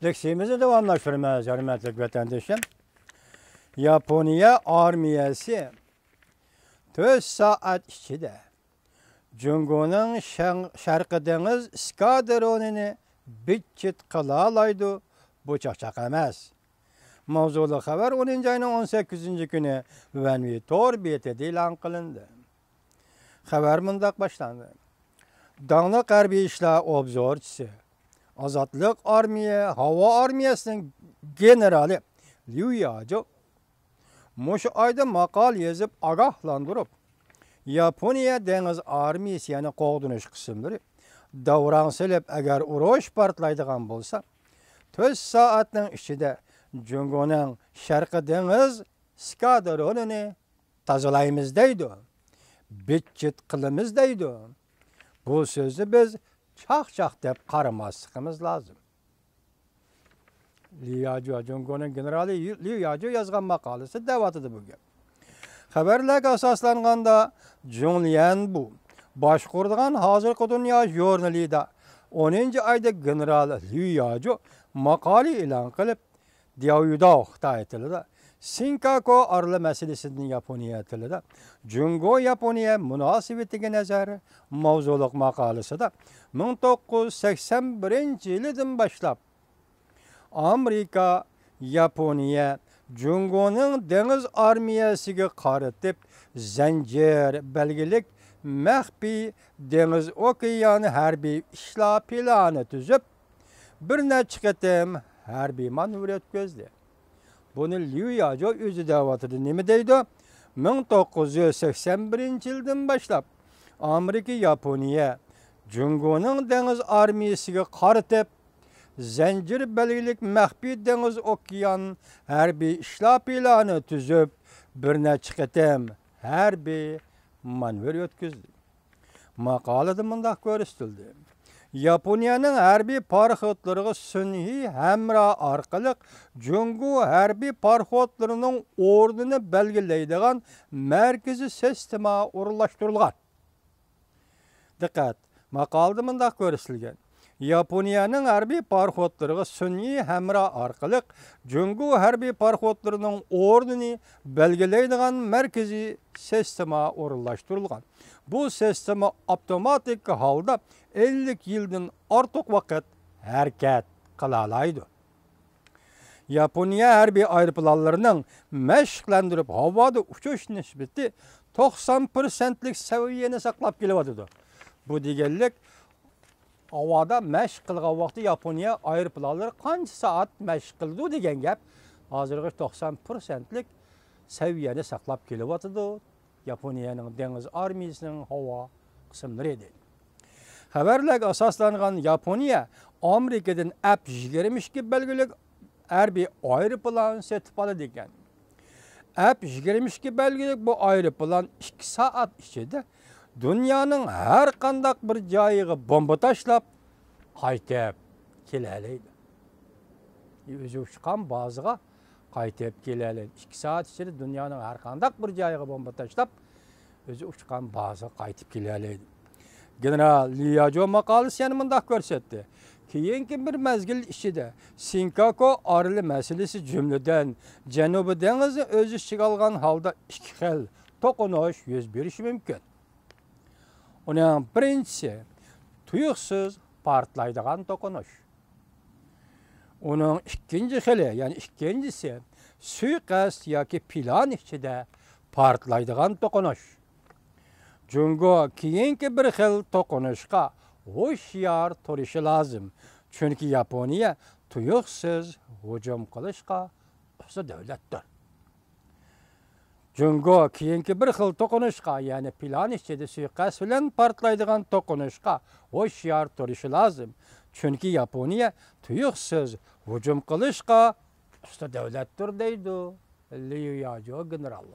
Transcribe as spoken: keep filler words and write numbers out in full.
لېكسىيىمىزنى داۋاملاشتۇرىمىز، ھۆرمەتلىك ۋەتەندىشىم. ياپونىيە ئارمىيەسى تۆت سائەت ئىچىدە جۇڭگونىڭ شەڭ-، شەرقىي دېڭىز ئىسكادرونىنى بىت-چىت قىلالايدۇ. بۇ چاقچاق ئەمەس. ماۋزۇلۇق خەۋەر ئونىنچى ئاينىڭ ئون سەككىزىنچى كۈنى ۋەنۋى تور بېتىدە ئېلان قىلىندى. خەۋەر مۇنداق باشلاندى. داڭلىق ھەربىي ئىشلار ئوبزورچىسى، ئازادلىق ئارمىيە ھاۋا ئارمىيەسىنىڭ گېنېرالى ليۇ ياجو مۇشۇ ئايدا ماقالە يېزىپ ئاگاھلاندۇرۇپ، ياپونىيە دېڭىز ئارمىيەسى، يەنى قوغدىنىش قىسىملىرى داۋراڭ سېلىپ، ئەگەر ئۇرۇش پارتلايدىغان بولسا، تۆت سائەتنىڭ ئىچىدە جۇڭگونىڭ شەرقىي دېڭىز ئىسكادرونىنى تازىلايمىز دەيدۇ، بىت-چىت قىلىمىز دەيدۇ. بۇ سۆزنى بىز چاقچاق دەپ قارىماسلىقىمىز لازىم. ليۇ ياجو، جۇڭگونىڭ گېنېرالى ليۇ ياجو يازغان ماقالىسى دەۋاتىدۇ بۇ گەپ. خەۋەرلەرگە ئاساسلانغاندا، جۇڭ ليەنبۇ باشقۇرىدىغان ھازىرقى دۇنيا ژۇرنىلىدا ئونىنچى ئايدا گېنېرال ليۇ ياجو ماقالە ئېلان قىلىپ، دياۋيۇداۋ خىتاي تىلىدا، سىنكاكو ئارىلى مەسىلىسىدىن ياپونىيە تىلىدا، جۇڭگو ياپونىيە مۇناسىۋىتىگە نەزەر ماۋزۇلۇق ماقالىسىدا، مىڭ توققۇز يۈز سەكسەن بىرىنچى يىلىدىن باشلاپ ئامېرىكا، ياپونىيە جۇڭگونىڭ دېڭىز ئارمىيەسىگە قارىتىپ زەنجىر بەلگىلىك مەخپىي دېڭىز ئوكيان ھەربىي ئىشلار پىلانى تۈزۈپ، بىر نەچچە قېتىم ھەربىي مانېۋىر ئۆتكۈزدى. بۇنى ليۇ ياجو ئۆزى دەۋاتىدۇ. نېمە دەيدۇ؟ مىڭ توققۇز يۈز سەكسەن بىرىنچى يىلدىن باشلاپ ئامېرىكا، ياپونىيە جۇڭگونىڭ دېڭىز ئارمىيەسىگە قارىتىپ زەنجىر بەلگىلىك مەخپىي دېڭىز ئوكيان ھەربىي ئىشلار پىلانى تۈزۈپ، بىر نەچچە قېتىم ھەربىي مانېۋىر ئۆتكۈزدى. ماقالىدە مۇنداق كۆرسىتىلدى: ياپونىيەنىڭ ھەربىي پاراخوتلىرىغا سۈنئىي ھەمراھ ئارقىلىق جۇڭگو ھەربىي پاراخوتلىرىنىڭ ئورنىنى بەلگىلەيدىغان مەركىزىي سىستېما ئورۇنلاشتۇرۇلغان. دىققەت! ماقالىدە مۇنداق كۆرسىتىلگەن: ياپونىيەنىڭ ھەربىي پاراخوتلىرىغا سۈنئىي ھەمراھ ئارقىلىق جۇڭگو ھەربىي پاراخوتلىرىنىڭ ئورنىنى بەلگىلەيدىغان مەركىزىي سىستېما ئورۇنلاشتۇرۇلغان. بۇ سىستېما ئاپتوماتىك ھالدا ئەللىك يىلدىن ئارتۇق ۋاقىت ھەرىكەت قىلالايدۇ. ياپونىيە ھەربىي ئايروپىلانلىرىنىڭ مەشىقلەندۈرۈپ ھاۋادا ئۇچۇش نىسبىتى توقسان پىرسەنتلىك سەۋىيەنى ساقلاپ كېلىۋاتىدۇ. بۇ دېگەنلىك، ھاۋادا مەشىق قىلغان ۋاقتى ياپونىيە ئايروپىلانلىرى قانچە سائەت مەشىق قىلىدۇ دېگەن گەپ. ھازىرغىچە توقسان پىرسەنتلىك سەۋىيەنى ساقلاپ كېلىۋاتىدۇ ياپونىيەنىڭ دېڭىز ئارمىيەسىنىڭ ھاۋا قىسىملىرى، دەيدۇ. خەۋەرلەرگە ئاساسلانغان ياپونىيە ئامېرىكىدىن ئەپ يىگىرمە ئىككى بەلگىلىك ھەربىي ئايروپىلان سېتىپ ئالىدىكەن. ئەپ يىگىرمە ئىككى بەلگىلىك بۇ ئايروپىلان ئىككى سائەت ئىچىدە دۇنيانىڭ ھەر قانداق بىر جايىغا بومبا تاشلاپ، قايتىپ كېلەلەيدۇ. ئۆزى ئۇچقان بازىغا قايتىپ كېلەلەيدۇ. ئىككى سائەت ئىچىدە دۇنيانىڭ ھەر قانداق بىر جايىغا بومبا تاشلاپ، ئۆزى ئۇچقان بازىغا قايتىپ كېلەلەيدۇ. گېنېرال ليۇ ياجو ماقالىسى يەنە مۇنداق كۆرسەتتى: كېيىنكى بىر مەزگىل ئىچىدە سىنكاكو ئارىلى مەسىلىسى، جۈملىدىن جەنۇبىي دېڭىزنى ئۆز ئىچىگە ئالغان ھالدا ئىككى خىل توقۇنۇش يۈز بېرىشى مۇمكىن. ئۇنىڭ بىرىنچىسى تۇيۇقسىز پارتلايدىغان توقۇنۇش. ئۇنىڭ ئىككىنچى خىلى، يەنى ئىككىنچىسى سۇيىقەست ياكى پىلان ئىچىدە پارتلايدىغان توقۇنۇش. جۇڭگو كېيىنكى بىر خىل توقۇنۇشقا ھوشيار تۇرۇشى لازىم، چۈنكى ياپونىيە تۇيۇقسىز ھۇجۇم قىلىشقا ئۇستا دۆلەتتۇر. جۇڭگو كېيىنكى بىر خىل توقۇنۇشقا، يەنى پىلان ئىچىدە سۇيىقەست بىلەن پارتلايدىغان توقۇنۇشقا ھوشيار تۇرۇشى لازىم. چۈنكى ياپونىيە تۇيۇقسىز ھۇجۇم قىلىشقا ئۇستا دۆلەتتۇر، دەيدۇ ليۇ ياجو گېنېرال.